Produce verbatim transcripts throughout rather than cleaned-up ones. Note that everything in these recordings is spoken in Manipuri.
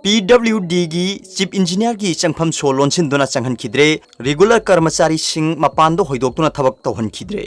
ꯄꯤ ꯗꯕ꯭ꯂꯤꯎ ꯗꯤꯒꯤ ꯆꯤꯐ ꯏꯟꯖꯤꯅꯤꯌꯥꯔꯒꯤ ꯆꯪꯐꯝ ꯁꯣ ꯂꯣꯟꯁꯤꯟꯗꯨꯅ ꯆꯪꯍꯟꯈꯤꯗ꯭ꯔꯦ꯫ ꯔꯤꯒꯨꯂꯔ ꯀꯔꯃꯆꯥꯔꯤꯁꯤꯡ ꯃꯄꯥꯟꯗ ꯍꯣꯏꯗꯣꯛꯇꯨꯅ ꯊꯕꯛ ꯇꯧꯍꯟꯈꯤꯗ꯭ꯔꯦ꯫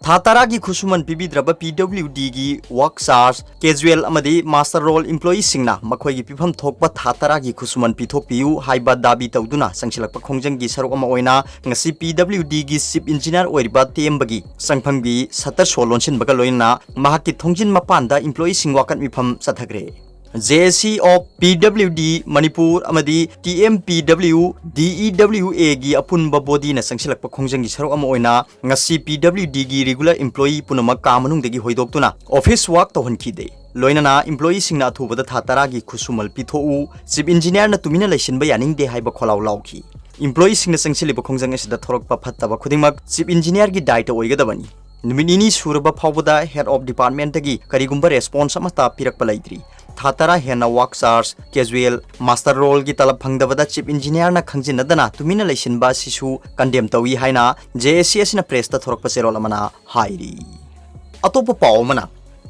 ꯊꯥ ꯇꯔꯥꯒꯤ ꯈꯨꯠꯁꯨꯃꯟ ꯄꯤꯕꯤꯗ꯭ꯔꯕ ꯄꯤ ꯗꯕ꯭ꯂꯤꯎ ꯗꯤꯒꯤ ꯋꯥꯔꯛ ꯆꯥꯔꯖ, ꯀꯦꯖꯨꯋꯦꯜ ꯑꯃꯗꯤ ꯃꯥꯁꯇꯔ ꯔꯣꯜ ꯏꯝꯄ꯭ꯂꯣꯌꯤꯁꯤꯡꯅ ꯃꯈꯣꯏꯒꯤ ꯄꯤꯐꯝ ꯊꯣꯛꯄ ꯊꯥ ꯇꯔꯥꯒꯤ ꯈꯨꯠꯁꯨꯃꯟ ꯄꯤꯊꯣꯛꯄꯤꯌꯨ ꯍꯥꯏꯕ ꯗꯥꯕꯤ ꯇꯧꯗꯨꯅ ꯆꯪꯁꯤꯜꯂꯛꯄ ꯈꯣꯡꯖꯪꯒꯤ ꯁꯔꯨꯛ ꯑꯃ ꯑꯣꯏꯅ ꯉꯁꯤ ꯄꯤ ꯗꯕ꯭ꯂꯤꯎ ꯗꯤꯒꯤ ꯆꯤꯐ ꯏꯟꯖꯤꯅꯤꯌꯥꯔ ꯑꯣꯏꯔꯤꯕ ꯇꯦꯝꯕꯒꯤ ꯆꯪꯐꯝꯒꯤ ꯁꯇꯔ ꯁꯣ ꯂꯣꯟꯁꯤꯟꯕꯒ ꯂꯣꯏꯅꯅ ꯃꯍꯥꯛꯀꯤ ꯊꯣꯡꯖꯤꯟ ꯃꯄꯥꯟꯗ ꯏꯝꯄ꯭ꯂꯣꯌꯤꯁꯤꯡ ꯋꯥꯀꯠ ꯃꯤꯐꯝ ꯆꯠꯊꯈ꯭ꯔꯦ꯫ ꯖꯦ ꯑꯦ ꯁꯤ ꯑꯣꯐ ꯄꯤ ꯗꯕ꯭ꯂꯤꯎ ꯗꯤ ꯃꯅꯤꯄꯨꯔ ꯑꯃꯗꯤ ꯇꯤ ꯑꯦꯝ ꯄꯤ ꯗꯕ꯭ꯂꯤꯎ ꯗꯤ ꯏ ꯗꯕ꯭ꯂꯤꯎ ꯑꯦꯒꯤ ꯑꯄꯨꯟꯕ ꯕꯣꯗꯤꯅ ꯆꯪꯁꯤꯜꯂꯛꯄ ꯈꯣꯡꯖꯪꯒꯤ ꯁꯔꯨꯛ ꯑꯃ ꯑꯣꯏꯅ ꯉꯁꯤ ꯄꯤ ꯗꯕ꯭ꯂꯤꯎ ꯗꯤꯒꯤ ꯔꯤꯒꯨꯂꯔ ꯏꯝꯄ꯭ꯂꯣꯌꯤ ꯄꯨꯝꯅꯃꯛ ꯀꯥ ꯃꯅꯨꯡꯗꯒꯤ ꯍꯣꯏꯗꯣꯛꯇꯨꯅ ꯑꯣꯐꯤꯁ ꯋꯥꯔꯛ ꯇꯧꯍꯟꯈꯤꯗꯦ꯫ ꯂꯣꯏꯅꯅ ꯏꯝꯄ꯭ꯂꯣꯌꯤꯁꯤꯡꯅ ꯑꯊꯨꯕꯗ ꯊꯥ ꯇꯔꯥꯒꯤ ꯈꯨꯠꯁꯨꯃꯜ ꯄꯤꯊꯣꯛꯎ, ꯆꯤꯐ ꯏꯟꯖꯤꯅꯤꯌꯥꯔꯅ ꯇꯨꯃꯤꯟꯅ ꯂꯩꯁꯤꯟꯕ ꯌꯥꯅꯤꯡꯗꯦ ꯍꯥꯏꯕ ꯈꯣꯜꯂꯥꯎ ꯂꯥꯎꯈꯤ꯫ ꯏꯝꯄ꯭ꯂꯣꯌꯤꯁꯤꯡꯅ ꯆꯪꯁꯤꯜꯂꯤꯕ ꯈꯣꯡꯖꯪ ꯑꯁꯤꯗ ꯊꯣꯔꯛꯄ ꯐꯠꯇꯕ ꯈꯨꯗꯤꯡꯃꯛ ꯆꯤꯐ ꯏꯟꯖꯤꯅꯤꯌꯥꯔꯒꯤ ꯗꯥꯏꯇ ꯑꯣꯏꯒꯗꯕꯅꯤ꯫ ꯅꯨꯃꯤꯠ ꯅꯤꯅꯤ ꯁꯨꯔꯕ ꯐꯥꯎꯕꯗ ꯍꯦꯗ ꯑꯣꯐ ꯗꯤꯄꯥꯔꯠꯃꯦꯟꯠꯇꯒꯤ ꯀꯔꯤꯒꯨꯝꯕ ꯔꯦꯁꯄꯣꯟꯁ ꯑꯃꯠꯇ ꯄꯤꯔꯛꯄ ꯂꯩꯇ꯭ꯔꯤ꯫ ꯊꯥ ꯇꯔꯥ ꯍꯦꯟꯅ ꯋꯥꯔꯛ ꯆꯥꯔꯖ, ꯀꯦꯖꯨꯋꯦꯜ, ꯃꯥꯁꯇꯔ ꯔꯣꯜꯒꯤ ꯇꯂꯕ ꯐꯪꯗꯕꯗ ꯆꯤꯐ ꯏꯟꯖꯤꯅꯤꯌꯥꯔꯅ ꯈꯪꯖꯤꯟꯅꯗꯅ ꯇꯨꯃꯤꯟꯅ ꯂꯩꯁꯤꯟꯕ ꯑꯁꯤꯁꯨ ꯀꯟꯗꯦꯝ ꯇꯧꯏ ꯍꯥꯏꯅ ꯖꯦ ꯑꯦ ꯁꯤ ꯑꯁꯤꯅ ꯄ꯭ꯔꯦꯁꯇ ꯊꯣꯔꯛꯄ ꯆꯦꯔꯣꯜ ꯑꯃꯅ ꯍꯥꯏꯔꯤ꯫ ꯑꯇꯣꯞꯄ ꯄꯥꯎ ꯑꯃꯅ,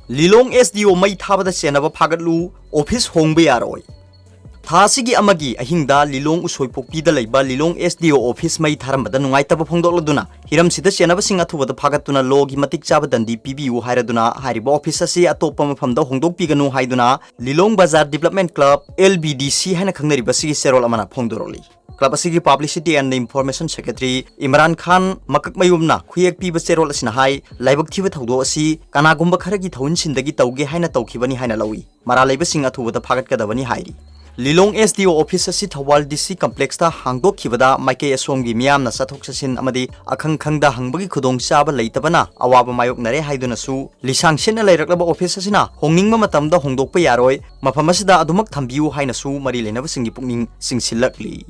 ꯂꯤꯂꯣꯡ ꯑꯦꯁ ꯗꯤ ꯑꯣ ꯃꯩ ꯊꯥꯕꯗ ꯆꯦꯟꯅꯕ ꯐꯥꯒꯠꯂꯨ, ꯑꯣꯐꯤꯁ ꯍꯣꯡꯕ ꯌꯥꯔꯣꯏ꯫ ꯊꯥ ꯑꯁꯤꯒꯤ ꯑꯃꯒꯤ ꯑꯍꯤꯡꯗ ꯂꯤꯂꯣꯡ ꯎꯁꯣꯏꯄꯣꯛꯄꯤꯗ ꯂꯩꯕ ꯂꯤꯂꯣꯡ ꯑꯦꯁ ꯗꯤ ꯑꯣ ꯑꯣꯐꯤꯁ ꯃꯩ ꯊꯥꯔꯝꯕꯗ ꯅꯨꯡꯉꯥꯏꯇꯕ ꯐꯣꯡꯗꯣꯛꯂꯗꯨꯅ ꯍꯤꯔꯝꯁꯤꯗ ꯆꯦꯟꯅꯕꯁꯤꯡ ꯑꯊꯨꯕꯗ ꯐꯥꯒꯠꯇꯨꯅ ꯂꯣꯒꯤ ꯃꯇꯤꯛ ꯆꯥꯕ ꯗꯟꯗꯤ ꯄꯤꯕꯤꯌꯨ ꯍꯥꯏꯔꯗꯨꯅ ꯍꯥꯏꯔꯤꯕ ꯑꯣꯐꯤꯁ ꯑꯁꯤ ꯑꯇꯣꯞꯄ ꯃꯐꯝꯗ ꯍꯣꯡꯗꯣꯛꯄꯤꯒꯅꯨ ꯍꯥꯏꯗꯨꯅ ꯂꯤꯂꯣꯡ ꯕꯖꯥꯔ ꯗꯤꯕ꯭ꯂꯞꯃꯦꯟ ꯀ꯭ꯂꯕ, ꯑꯦꯜ ꯕꯤ ꯗꯤ ꯁꯤ ꯍꯥꯏꯅ ꯈꯪꯅꯔꯤꯕ ꯑꯁꯤꯒꯤ ꯆꯦꯔꯣꯜ ꯑꯃꯅ ꯐꯣꯡꯗꯣꯔꯛꯂꯤ꯫ ꯀ꯭ꯂꯕ ꯑꯁꯤꯒꯤ ꯄꯕ꯭ꯂꯤꯁꯤꯇꯤ ꯑꯦꯟ ꯏꯟꯐꯣꯔꯃꯦꯁꯟ ꯁꯦꯀ꯭ꯔꯦꯇꯔꯤ ꯏꯃꯔꯥꯟ ꯈꯥꯟ ꯃꯀꯛꯃꯌꯨꯝꯅ ꯈꯨꯌꯦꯛ ꯄꯤꯕ ꯆꯦꯔꯣꯜ ꯑꯁꯤꯅ ꯍꯥꯏ, ꯂꯥꯏꯕꯛ ꯊꯤꯕ ꯊꯧꯗꯣꯛ ꯑꯁꯤ ꯀꯅꯥꯒꯨꯝꯕ ꯈꯔꯒꯤ ꯊꯧꯏꯟꯁꯤꯟꯗꯒꯤ ꯇꯧꯒꯦ ꯍꯥꯏꯅ ꯇꯧꯈꯤꯕꯅꯤ ꯍꯥꯏꯅ ꯂꯧꯏ꯫ ꯃꯔꯥꯜ ꯂꯩꯕꯁꯤꯡ ꯑꯊꯨꯕꯗ ꯐꯥꯒꯠꯀꯗꯕꯅꯤ ꯍꯥꯏꯔꯤ꯫ ꯂꯤꯂꯣꯡ ꯑꯦꯁ ꯗꯤ ꯑꯣ ꯑꯣꯐꯤꯁ ꯑꯁꯤ ꯊꯧꯕꯥꯜ ꯗꯤ ꯁꯤ ꯀꯝꯄ꯭ꯂꯦꯛꯁꯇ ꯍꯥꯡꯗꯣꯛꯈꯤꯕꯗ ꯃꯥꯏꯀꯩ ꯑꯁꯣꯝꯒꯤ ꯃꯤꯌꯥꯝꯅ ꯆꯠꯊꯣꯛ ꯆꯠꯁꯤꯟ ꯑꯃꯗꯤ ꯑꯈꯪ ꯈꯪꯗ ꯍꯪꯕꯒꯤ ꯈꯨꯗꯣꯡꯆꯥꯕ ꯂꯩꯇꯕꯅ ꯑꯋꯥꯕ ꯃꯥꯌꯣꯛꯅꯔꯦ ꯍꯥꯏꯗꯨꯅꯁꯨ ꯂꯤꯁꯥꯡ ꯁꯤꯠꯅ ꯂꯩꯔꯛꯂꯕ ꯑꯣꯐꯤꯁ ꯑꯁꯤꯅ ꯍꯣꯡꯅꯤꯡꯕ ꯃꯇꯝꯗ ꯍꯣꯡꯗꯣꯛꯄ ꯌꯥꯔꯣꯏ, ꯃꯐꯝ ꯑꯁꯤꯗ ꯑꯗꯨꯃꯛ ꯊꯝꯕꯤꯌꯨ ꯍꯥꯏꯅꯁꯨ ꯃꯔꯤ ꯂꯩꯅꯕꯁꯤꯡꯒꯤ ꯄꯨꯛꯅꯤꯡ ꯆꯤꯡꯁꯤꯜꯂꯛꯂꯤ꯫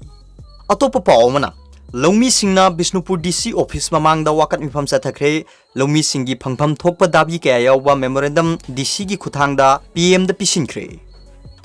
ꯑꯇꯣꯞꯄ ꯄꯥꯎ ꯑꯃꯅ, ꯂꯧꯃꯤꯁꯤꯡꯅ ꯕꯤꯁꯅꯨꯄꯨꯔ ꯗꯤ ꯁꯤ ꯑꯣꯐꯤꯁ ꯃꯃꯥꯡꯗ ꯋꯥꯀꯠ ꯃꯤꯐꯝ ꯆꯠꯊꯈ꯭ꯔꯦ꯫ ꯂꯧꯃꯤꯁꯤꯡꯒꯤ ꯐꯪꯐꯝ ꯊꯣꯛꯄ ꯗꯥꯕꯤ ꯀꯌꯥ ꯌꯥꯎꯕ ꯃꯦꯃꯣꯔꯦꯟꯗꯝ ꯗꯤ ꯁꯤꯒꯤ ꯈꯨꯠꯊꯥꯡꯗ ꯄꯤ ꯑꯦꯝꯗ ꯄꯤꯁꯤꯟꯈ꯭ꯔꯦ꯫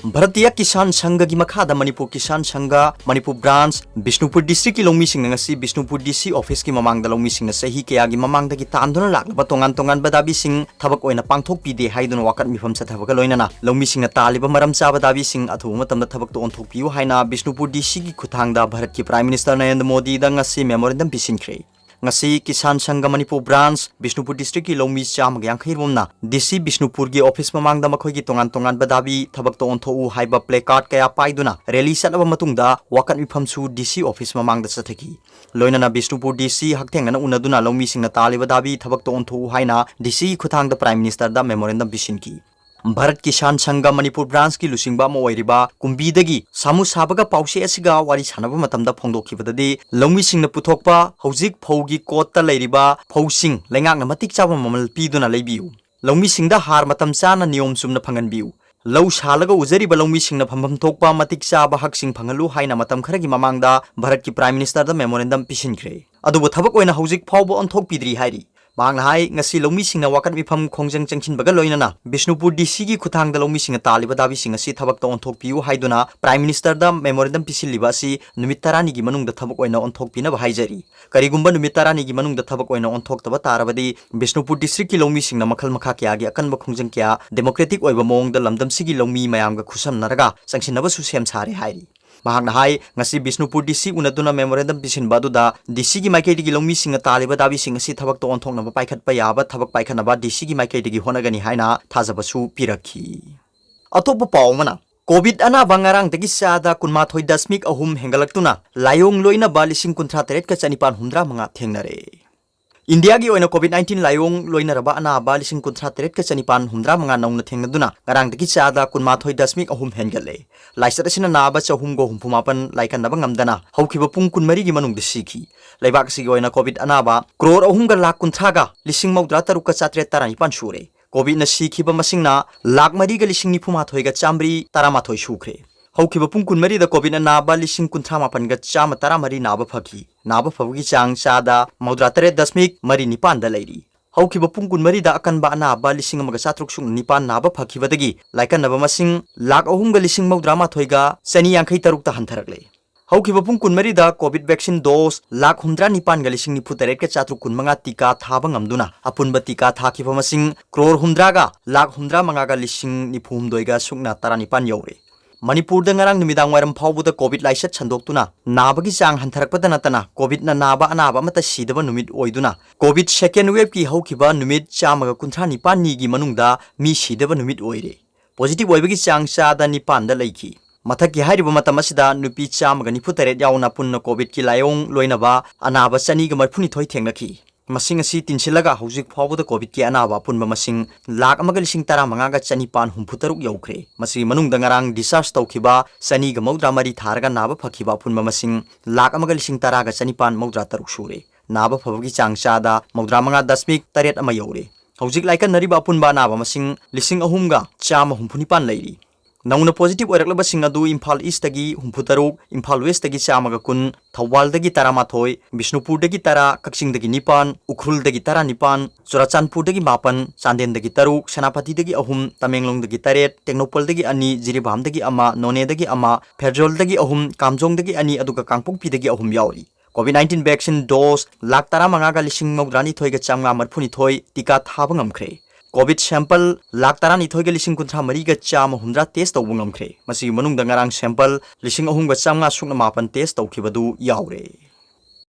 ꯚꯥꯔꯇꯤꯌꯥ ꯀꯤꯁꯥꯟ ꯁꯪꯘꯒꯤ ꯃꯈꯥꯗ ꯃꯅꯤꯄꯨꯔ ꯀꯤꯁꯥꯟ ꯁꯪꯘ, ꯃꯅꯤꯄꯨꯔ ꯕ꯭ꯔꯥꯟꯆ, ꯕꯤꯁꯅꯨꯄꯨꯔ ꯗꯤꯁꯇ꯭ꯔꯤꯛꯀꯤ ꯂꯧꯃꯤꯁꯤꯡꯅ ꯉꯁꯤ ꯕꯤꯁꯅꯨꯄꯨꯔ ꯗꯤ ꯁꯤ ꯑꯣꯐꯤꯁꯀꯤ ꯃꯃꯥꯡꯗ ꯂꯧꯃꯤꯁꯤꯡꯅ ꯆꯍꯤ ꯀꯌꯥꯒꯤ ꯃꯃꯥꯡꯗꯒꯤ ꯇꯥꯟꯗꯨꯅ ꯂꯥꯛꯂꯕ ꯇꯣꯉꯥꯟ ꯇꯣꯉꯥꯟꯕ ꯗꯥꯕꯤꯁꯤꯡ ꯊꯕꯛ ꯑꯣꯏꯅ ꯄꯥꯡꯊꯣꯛꯄꯤꯗꯦ ꯍꯥꯏꯗꯨꯅ ꯋꯥꯀꯠ ꯃꯤꯐꯝ ꯆꯠꯊꯕꯒ ꯂꯣꯏꯅꯅ ꯂꯧꯃꯤꯁꯤꯡꯅ ꯇꯥꯜꯂꯤꯕ ꯃꯔꯝ ꯆꯥꯕ ꯗꯥꯕꯤꯁꯤꯡ ꯑꯊꯨꯕ ꯃꯇꯝꯗ ꯊꯕꯛꯇ ꯑꯣꯟꯊꯣꯛꯄꯤꯌꯨ ꯍꯥꯏꯅ ꯕꯤꯁꯅꯨꯄꯨꯔ ꯗꯤ ꯁꯤꯒꯤ ꯈꯨꯠꯊꯥꯡꯗ ꯚꯥꯔꯠꯀꯤ ꯄ꯭ꯔꯥꯏꯝ ꯃꯤꯅꯤꯁꯇꯔ ꯅꯔꯦꯟꯗ꯭ꯔ ꯃꯣꯗꯤꯗ ꯉꯁꯤ ꯃꯦꯃꯣꯔꯦꯟꯗꯝ ꯄꯤꯁꯤꯟꯈ꯭ꯔꯦ꯫ ꯉꯁꯤ ꯀꯤꯁꯥꯟ ꯁꯪꯘ ꯃꯅꯤꯄꯨꯔ ꯕ꯭ꯔꯥꯟꯆ ꯕꯤꯁꯅꯨꯄꯨꯔ ꯗꯤꯁꯇ꯭ꯔꯤꯛꯀꯤ ꯂꯧꯃꯤ ꯆꯥꯝꯃꯒ ꯌꯥꯡꯈꯩ ꯔꯣꯝꯅ ꯗꯤ ꯁꯤ ꯕꯤꯁꯅꯨꯄꯨꯔꯒꯤ ꯑꯣꯐꯤꯁ ꯃꯃꯥꯡꯗ ꯃꯈꯣꯏꯒꯤ ꯇꯣꯉꯥꯟ ꯇꯣꯉꯥꯟꯕ ꯗꯥꯕꯤ ꯊꯕꯛꯇ ꯑꯣꯟꯊꯣꯛꯎ ꯍꯥꯏꯕ ꯄ꯭ꯂꯦ ꯀꯥꯔꯗ ꯀꯌꯥ ꯄꯥꯏꯗꯨꯅ ꯔꯦꯂꯤ ꯆꯠꯂꯕ ꯃꯇꯨꯡꯗ ꯋꯥꯀꯠ ꯃꯤꯐꯝꯁꯨ ꯗꯤ ꯁꯤ ꯑꯣꯐꯤꯁ ꯃꯃꯥꯡꯗ ꯆꯠꯊꯈꯤ꯫ ꯂꯣꯏꯅꯅ ꯕꯤꯁꯅꯨꯄꯨꯔ ꯗꯤ ꯁꯤ ꯍꯛꯊꯦꯡꯅꯅ ꯎꯅꯗꯨꯅ ꯂꯧꯃꯤꯁꯤꯡꯅ ꯇꯥꯜꯂꯤꯕ ꯗꯥꯕꯤ ꯊꯕꯛꯇ ꯑꯣꯟꯊꯣꯛꯎ ꯍꯥꯏꯅ ꯗꯤ ꯁꯤꯒꯤ ꯈꯨꯠꯊꯥꯡꯗ ꯄ꯭ꯔꯥꯏꯝ ꯃꯤꯅꯤꯁꯇꯔꯗ ꯃꯦꯃꯣꯔꯦꯟꯗꯝ ꯄꯤꯁꯤꯟꯈꯤ꯫ ꯚꯥꯔꯠ ꯀꯤꯁꯥꯟ ꯁꯪꯘ ꯃꯅꯤꯄꯨꯔ ꯕ꯭ꯔꯥꯟꯆꯀꯤ ꯂꯨꯆꯤꯡꯕ ꯑꯃ ꯑꯣꯏꯔꯤꯕ ꯀꯨꯝꯕꯤꯗꯒꯤ ꯁꯥꯃꯨ ꯁꯥꯕꯒ ꯄꯥꯎꯆꯦ ꯑꯁꯤꯒ ꯋꯥꯔꯤ ꯁꯥꯟꯅꯕ ꯃꯇꯝꯗ ꯐꯣꯡꯗꯣꯛꯈꯤꯕꯗꯗꯤ, ꯂꯧꯃꯤꯁꯤꯡꯅ ꯄꯨꯊꯣꯛꯄ ꯍꯧꯖꯤꯛ ꯐꯧꯒꯤ ꯀꯣꯠꯇ ꯂꯩꯔꯤꯕ ꯐꯧꯁꯤꯡ ꯂꯩꯉꯥꯛꯅ ꯃꯇꯤꯛ ꯆꯥꯕ ꯃꯃꯜ ꯄꯤꯗꯨꯅ ꯂꯩꯕꯤꯌꯨ꯫ ꯂꯧꯃꯤꯁꯤꯡꯗ ꯍꯥꯔ ꯃꯇꯝ ꯆꯥꯅ ꯅꯤꯌꯣꯝ ꯆꯨꯝꯅ ꯐꯪꯍꯟꯕꯤꯌꯨ꯫ ꯂꯧ ꯁꯥꯜꯂꯒ ꯎꯖꯔꯤꯕ ꯂꯧꯃꯤꯁꯤꯡꯅ ꯐꯪꯐꯝ ꯊꯣꯛꯄ ꯃꯇꯤꯛ ꯆꯥꯕ ꯍꯛꯁꯤꯡ ꯐꯪꯍꯜꯂꯨ ꯍꯥꯏꯅ ꯃꯇꯝ ꯈꯔꯒꯤ ꯃꯃꯥꯡꯗ ꯚꯥꯔꯠꯀꯤ ꯄ꯭ꯔꯥꯏꯝ ꯃꯤꯅꯤꯁꯇꯔꯗ ꯃꯦꯃꯣꯔꯦꯟꯗꯝ ꯄꯤꯁꯤꯟꯈ꯭ꯔꯦ꯫ ꯑꯗꯨꯕꯨ ꯊꯕꯛ ꯑꯣꯏꯅ ꯍꯧꯖꯤꯛ ꯐꯥꯎꯕ ꯑꯣꯟꯊꯣꯛꯄꯤꯗ꯭ꯔꯤ ꯍꯥꯏꯔꯤ꯫ ꯃꯍꯥꯛꯅ ꯍꯥꯏ, ꯉꯁꯤ ꯂꯧꯃꯤꯁꯤꯡꯅ ꯋꯥꯀꯠ ꯃꯤꯐꯝ ꯈꯣꯡꯖꯪ ꯆꯪꯁꯤꯟꯕꯒ ꯂꯣꯏꯅꯅ ꯕꯤꯁꯅꯨꯄꯨꯔ ꯗꯤ ꯁꯤꯒꯤ ꯈꯨꯠꯊꯥꯡꯗ ꯂꯧꯃꯤꯁꯤꯡꯅ ꯇꯥꯜꯂꯤꯕ ꯗꯥꯕꯤꯁꯤꯡ ꯑꯁꯤ ꯊꯕꯛꯇ ꯑꯣꯟꯊꯣꯛꯄꯤꯌꯨ ꯍꯥꯏꯗꯨꯅ ꯄ꯭ꯔꯥꯏꯝ ꯃꯤꯅꯤꯁꯇꯔꯗ ꯃꯦꯃꯣꯔꯦꯟꯗꯝ ꯄꯤꯁꯤꯜꯂꯤꯕ ꯑꯁꯤ ꯅꯨꯃꯤꯠ ꯇꯔꯥꯅꯤꯒꯤ ꯃꯅꯨꯡꯗ ꯊꯕꯛ ꯑꯣꯏꯅ ꯑꯣꯟꯊꯣꯛꯄꯤꯅꯕ ꯍꯥꯏꯖꯔꯤ꯫ ꯀꯔꯤꯒꯨꯝꯕ ꯅꯨꯃꯤꯠ ꯇꯔꯥꯅꯤꯒꯤ ꯃꯅꯨꯡꯗ ꯊꯕꯛ ꯑꯣꯏꯅ ꯑꯣꯟꯊꯣꯛꯇꯕ ꯇꯥꯔꯕꯗꯤ ꯕꯤꯁꯅꯨꯄꯨꯔ ꯗꯤꯁꯇ꯭ꯔꯤꯛꯀꯤ ꯂꯧꯃꯤꯁꯤꯡꯅ ꯃꯈꯜ ꯃꯈꯥ ꯀꯌꯥꯒꯤ ꯑꯀꯟꯕ ꯈꯣꯡꯖꯪ ꯀꯌꯥ ꯗꯦꯃꯣꯀ꯭ꯔꯦꯇꯤꯛ ꯑꯣꯏꯕ ꯃꯑꯣꯡꯗ ꯂꯝꯗꯝꯁꯤꯒꯤ ꯂꯧꯃꯤ ꯃꯌꯥꯝꯒ ꯈꯨꯠꯁꯝꯅꯔꯒ ꯆꯪꯁꯤꯟꯅꯕꯁꯨ ꯁꯦꯝ ꯁꯥꯔꯦ ꯍꯥꯏꯔꯤ꯫ ꯃꯍꯥꯛꯅ ꯍꯥꯏ, ꯉꯁꯤ ꯕꯤꯁꯅꯨꯄꯨꯔ ꯗꯤ ꯁꯤ ꯎꯅꯗꯨꯅ ꯃꯦꯃꯣꯔꯦꯟꯗꯝ ꯄꯤꯁꯤꯟꯕ ꯑꯗꯨꯗ ꯗꯤ ꯁꯤꯒꯤ ꯃꯥꯏꯀꯩꯗꯒꯤ ꯂꯧꯃꯤꯁꯤꯡꯅ ꯇꯥꯜꯂꯤꯕ ꯗꯥꯕꯤꯁꯤꯡ ꯑꯁꯤ ꯊꯕꯛꯇ ꯑꯣꯟꯊꯣꯛꯅꯕ ꯄꯥꯏꯈꯠꯄ ꯌꯥꯕ ꯊꯕꯛ ꯄꯥꯏꯈꯠꯅꯕ ꯗꯤ ꯁꯤꯒꯤ ꯃꯥꯏꯀꯩꯗꯒꯤ ꯍꯣꯠꯅꯒꯅꯤ ꯍꯥꯏꯅ ꯊꯥꯖꯕꯁꯨ ꯄꯤꯔꯛꯈꯤ꯫ ꯑꯇꯣꯞꯄ ꯄꯥꯎ ꯑꯃꯅ, ꯀꯣꯚꯤꯗ ꯑꯅꯥꯕ ꯉꯔꯥꯡꯗꯒꯤ ꯆꯥꯗ ꯀꯨꯟꯃꯥꯊꯣꯏ ꯗꯁꯃꯤꯛ ꯑꯍꯨꯝ ꯍꯦꯟꯒꯠꯂꯛꯇꯨꯅ ꯂꯥꯏꯑꯣꯡ ꯂꯣꯏꯅꯕ ꯂꯤꯁꯤꯡ ꯀꯨꯟꯊ꯭ꯔꯥ ꯇꯔꯦꯠꯀ ꯆꯅꯤꯄꯥꯟ ꯍꯨꯝꯗ꯭ꯔꯥ ꯃꯉꯥ ꯊꯦꯡꯅꯔꯦ꯫ ꯏꯟꯗꯤꯌꯥꯒꯤ ꯑꯣꯏꯅ ꯀꯣꯚꯤꯗ ꯅꯥꯏꯟꯇꯤꯟ ꯂꯥꯏꯑꯣꯡ ꯂꯣꯏꯅꯔꯕ ꯑꯅꯥꯕ ꯂꯤꯁꯤꯡ ꯀꯨꯟꯊ꯭ꯔꯥ ꯇꯔꯦꯠꯀ ꯆꯅꯤꯄꯥꯟ ꯍꯨꯝꯗ꯭ꯔꯥ ꯃꯉꯥ ꯅꯧꯅ ꯊꯦꯡꯅꯗꯨꯅ ꯉꯔꯥꯡꯗꯒꯤ ꯆꯥꯗ ꯀꯨꯟꯃꯥꯊꯣꯏ ꯗꯁꯃꯤꯛ ꯑꯍꯨꯝ ꯍꯦꯟꯒꯠꯂꯦ꯫ ꯂꯥꯏꯆꯠ ꯑꯁꯤꯅ ꯅꯥꯕ ꯆꯍꯨꯝꯒ ꯍꯨꯝꯐꯨ ꯃꯥꯄꯟ ꯂꯥꯏꯀꯠꯅꯕ ꯉꯝꯗꯅ ꯍꯧꯈꯤꯕ ꯄꯨꯡ ꯀꯨꯟꯃꯔꯤꯒꯤ ꯃꯅꯨꯡꯗ ꯁꯤꯈꯤ꯫ ꯂꯩꯕꯥꯛ ꯑꯁꯤꯒꯤ ꯑꯣꯏꯅ ꯀꯣꯚꯤꯗ ꯑꯅꯥꯕ ꯀ꯭ꯔꯣꯔ ꯑꯍꯨꯝꯒ ꯂꯥꯈ ꯀꯨꯟꯊ꯭ꯔꯥꯒ ꯂꯤꯁꯤꯡ ꯃꯧꯗ꯭ꯔꯥ ꯇꯔꯨꯛꯀ ꯆꯥꯇ꯭ꯔꯦꯠ ꯇꯔꯥꯅꯤꯄꯥꯟ ꯁꯨꯔꯦ꯫ ꯀꯣꯚꯤꯗꯅ ꯁꯤꯈꯤꯕ ꯃꯁꯤꯡꯅ ꯂꯥꯈ ꯃꯔꯤꯒ ꯂꯤꯁꯤꯡ ꯅꯤꯐꯨ ꯃꯥꯊꯣꯏꯒ ꯆꯥꯝꯃꯔꯤ ꯇꯔꯥꯃꯥꯊꯣꯏ ꯁꯨꯈ꯭ꯔꯦ꯫ ꯍꯧꯈꯤꯕ ꯄꯨꯡ ꯀꯨꯟꯃꯔꯤꯗ ꯀꯣꯚꯤꯗꯅ ꯅꯥꯕ ꯂꯤꯁꯤꯡ ꯀꯨꯟꯊ꯭ꯔꯥ ꯃꯥꯄꯟꯒ ꯆꯥꯝꯃ ꯇꯔꯥꯃꯔꯤ ꯅꯥꯕ ꯐꯈꯤ꯫ ꯅꯥꯕ ꯐꯕꯒꯤ ꯆꯥꯡ ꯆꯥꯗ ꯃꯧꯗ꯭ꯔꯥ ꯇꯔꯦꯠ ꯗꯁꯃꯤꯛ ꯃꯔꯤ ꯅꯤꯄꯥꯟꯗ ꯂꯩꯔꯤ꯫ ꯍꯧꯈꯤꯕ ꯄꯨꯡ ꯀꯨꯟꯃꯔꯤꯗ ꯑꯀꯟꯕ ꯑꯅꯥꯕ ꯂꯤꯁꯤꯡ ꯑꯃꯒ ꯆꯥꯇ꯭ꯔꯨꯛ ꯁꯨꯞꯅ ꯅꯤꯄꯥꯟ ꯅꯥꯕ ꯐꯈꯤꯕꯗꯒꯤ ꯂꯥꯏꯀꯠꯅꯕ ꯃꯁꯤꯡ ꯂꯥꯈ ꯑꯍꯨꯝꯒ ꯂꯤꯁꯤꯡ ꯃꯧꯗ꯭ꯔꯥ ꯃꯥꯊꯣꯏꯒ ꯆꯅꯤ ꯌꯥꯡꯈꯩ ꯇꯔꯨꯛꯇ ꯍꯟꯊꯔꯛꯂꯦ꯫ ꯍꯧꯈꯤꯕ ꯄꯨꯡ ꯀꯨꯟꯃꯔꯤꯗ COVID vaccine dose ꯂꯥꯈ ꯍꯨꯝꯗ꯭ꯔꯥ ꯅꯤꯄꯥꯟꯒ ꯂꯤꯁꯤꯡ ꯅꯤꯐꯨ ꯇꯔꯦꯠꯀ ꯆꯥꯇ꯭ꯔꯨꯛ ꯀꯨꯟꯃꯉꯥ ꯇꯤꯀꯥ ꯊꯥꯕ ꯉꯝꯗꯨꯅ ꯑꯄꯨꯟꯕ ꯇꯤꯀꯥ ꯊꯥꯈꯤꯕ ꯃꯁꯤꯡ ꯀ꯭ꯔꯣꯔ ꯍꯨꯝꯗ꯭ꯔꯥꯒ ꯂꯥꯈ ꯍꯨꯝꯗ꯭ꯔꯥ ꯃꯉꯥꯒ ꯂꯤꯁꯤꯡ ꯅꯤꯐꯨ ꯍꯨꯝꯗꯣꯏꯒ ꯁꯨꯞꯅ ꯇꯔꯥꯅꯤꯄꯥꯟ ꯌꯧꯔꯦ꯫ ꯃꯅꯤꯄꯨꯔꯗ ꯉꯔꯥꯡ ꯅꯨꯃꯤꯗꯥꯡ ꯋꯥꯏꯔꯝ ꯐꯥꯎꯕꯗ COVID ꯂꯥꯏꯆꯠ ꯁꯟꯗꯣꯛꯇꯨꯅ ꯅꯥꯕꯒꯤ ꯆꯥꯡ ꯍꯟꯊꯔꯛꯄꯗ ꯅꯠꯇꯅ COVIDꯅ ꯅꯥꯕ ꯑꯅꯥꯕ ꯑꯃꯠꯇ ꯁꯤꯗꯕ ꯅꯨꯃꯤꯠ ꯑꯣꯏꯗꯨꯅ COVID second waveꯀꯤ ꯍꯧꯈꯤꯕ ꯅꯨꯃꯤꯠ ꯆꯥꯝꯃꯒ ꯀꯨꯟꯊ꯭ꯔꯥ ꯅꯤꯄꯥꯟꯅꯤꯒꯤ ꯃꯅꯨꯡꯗ ꯃꯤ ꯁꯤꯗꯕ ꯅꯨꯃꯤꯠ ꯑꯣꯏꯔꯦ꯫ Positive ꯑꯣꯏꯕꯒꯤ ꯆꯥꯡ ꯆꯥꯗ ꯅꯤꯄꯥꯟꯗ ꯂꯩꯈꯤ꯫ ꯃꯊꯛꯀꯤ ꯍꯥꯏꯔꯤꯕ ꯃꯇꯝ ꯑꯁꯤꯗ ꯅꯨꯄꯤ ꯆꯥꯝꯃꯒ ꯅꯤꯐꯨ ꯇꯔꯦꯠ ꯌꯥꯎꯅ ꯄꯨꯟꯅ COVIDꯀꯤ ꯂꯥꯏꯑꯣꯡ ꯂꯣꯏꯅꯕ ꯑꯅꯥꯕ ꯆꯅꯤꯒ ꯃꯔꯤꯐꯨꯅꯤꯊꯣꯏ ꯊꯦꯡꯅꯈꯤ꯫ ꯃꯁꯤꯡ ꯑꯁꯤ ꯇꯤꯟꯁꯤꯜꯂꯒ ꯍꯧꯖꯤꯛ ꯐꯥꯎꯕꯗ COVIDꯀꯤ ꯑꯅꯥꯕ ꯑꯄꯨꯟꯕ ꯃꯁꯤꯡ ꯂꯥꯈ ꯑꯃꯒ ꯂꯤꯁꯤꯡ ꯇꯔꯥꯃꯉꯥꯒ ꯆꯅꯤꯄꯥꯟ ꯍꯨꯝꯐꯨꯇꯔꯨꯛ ꯌꯧꯈ꯭ꯔꯦ꯫ ꯃꯁꯤꯒꯤ ꯃꯅꯨꯡꯗ ꯉꯔꯥꯡ discharge ꯇꯧꯈꯤꯕ ꯆꯅꯤꯒ ꯃꯧꯗ꯭ꯔꯥ ꯃꯔꯤ ꯊꯥꯔꯒ ꯅꯥꯕ ꯐꯈꯤꯕ ꯑꯄꯨꯟꯕ ꯃꯁꯤꯡ ꯂꯥꯈ ꯑꯃꯒ ꯂꯤꯁꯤꯡ ꯇꯔꯥꯒ ꯆꯅꯤꯄꯥꯟ ꯃꯧꯗ꯭ꯔꯥ ꯇꯔꯨꯛ ꯁꯨꯔꯦ꯫ ꯅꯥꯕ ꯐꯕꯒꯤ ꯆꯥꯡ ꯆꯥꯗ ꯃꯧꯗ꯭ꯔꯥ ꯃꯉꯥ ꯗꯁꯃꯤꯛ ꯇꯔꯦꯠ ꯑꯃ ꯌꯧꯔꯦ꯫ ꯍꯧꯖꯤꯛ ꯂꯥꯏꯀꯠꯅꯔꯤꯕ ꯑꯄꯨꯟꯕ ꯑꯅꯥꯕ ꯃꯁꯤꯡ ꯂꯤꯁꯤꯡ ꯑꯍꯨꯝꯒ ꯆꯥꯝꯃ ꯍꯨꯝꯐꯨ ꯅꯤꯄꯥꯟ ꯂꯩꯔꯤ꯫ ꯅꯧꯅ positive ꯑꯣꯏꯔꯛꯂꯕꯁꯤꯡ ꯑꯗꯨ ꯏꯝꯐꯥꯜ Eastꯇꯒꯤ ꯍꯨꯝꯐꯨ ꯇꯔꯨꯛ, ꯏꯝꯐꯥꯜ Westꯇꯒꯤ ꯆꯥꯝꯃꯒ ꯀꯨꯟ, ꯊꯧꯕꯥꯜꯗꯒꯤ ꯇꯔꯥꯃꯥꯊꯣꯏ, ꯕꯤꯁꯅꯨꯄꯨꯔꯗꯒꯤ ꯇꯔꯥ, ꯀꯛꯆꯤꯡꯗꯒꯤ ꯅꯤꯄꯥꯟ, ꯎꯈ꯭ꯔꯨꯜꯗꯒꯤ ꯇꯔꯥꯅꯤꯄꯥꯟ, ꯆꯨꯔꯥꯆꯥꯟꯄꯨꯔꯗꯒꯤ ꯃꯥꯄꯟ, ꯆꯥꯟꯗꯦꯜꯗꯒꯤ ꯇꯔꯨꯛ, ꯁꯦꯅꯥꯄꯇꯤꯗꯒꯤ ꯑꯍꯨꯝ, ꯇꯃꯦꯡꯂꯣꯡꯗꯒꯤ ꯇꯔꯦꯠ, ꯇꯦꯡꯅꯧꯄꯜꯗꯒꯤ ꯑꯅꯤ, ꯖꯤꯔꯤꯕꯥꯝꯗꯒꯤ ꯑꯃ, ꯅꯣꯅꯦꯗꯒꯤ ꯑꯃ, ꯐꯦꯔꯖꯣꯜꯗꯒꯤ ꯑꯍꯨꯝ, ꯀꯥꯝꯖꯣꯡꯗꯒꯤ ꯑꯅꯤ, ꯑꯗꯨꯒ ꯀꯥꯡꯄꯣꯛꯄꯤꯗꯒꯤ ꯑꯍꯨꯝ ꯌꯥꯎꯔꯤ꯫ COVID nineteen vaccine dose lakh ꯇꯔꯥꯃꯉꯥꯒ ꯂꯤꯁꯤꯡ ꯃꯧꯗ꯭ꯔꯥꯅꯤꯊꯣꯏꯒ ꯆꯥꯝꯃꯉꯥ ꯃꯔꯤꯐꯨꯅꯤꯊꯣꯏ ꯇꯤꯀꯥ ꯊꯥꯕ ꯉꯝꯈ꯭ꯔꯦ꯫ COVID sample ꯂꯥꯈ ꯇꯔꯥꯅꯤꯊꯣꯏꯒ ꯂꯤꯁꯤꯡ ꯀꯨꯟꯊ꯭ꯔꯥ ꯃꯔꯤꯒ ꯆꯥꯝꯃ ꯍꯨꯝꯗ꯭ꯔꯥ test ꯇꯧꯕ ꯉꯝꯈ꯭ꯔꯦ꯫ ꯃꯁꯤꯒꯤ ꯃꯅꯨꯡꯗ ꯉꯔꯥꯡ sample ꯂꯤꯁꯤꯡ ꯑꯍꯨꯝꯒ ꯆꯥꯝꯃꯉꯥ ꯁꯨꯞꯅ ꯃꯥꯄꯟ test ꯇꯧꯈꯤꯕꯗꯨ ꯌꯥꯎꯔꯦ꯫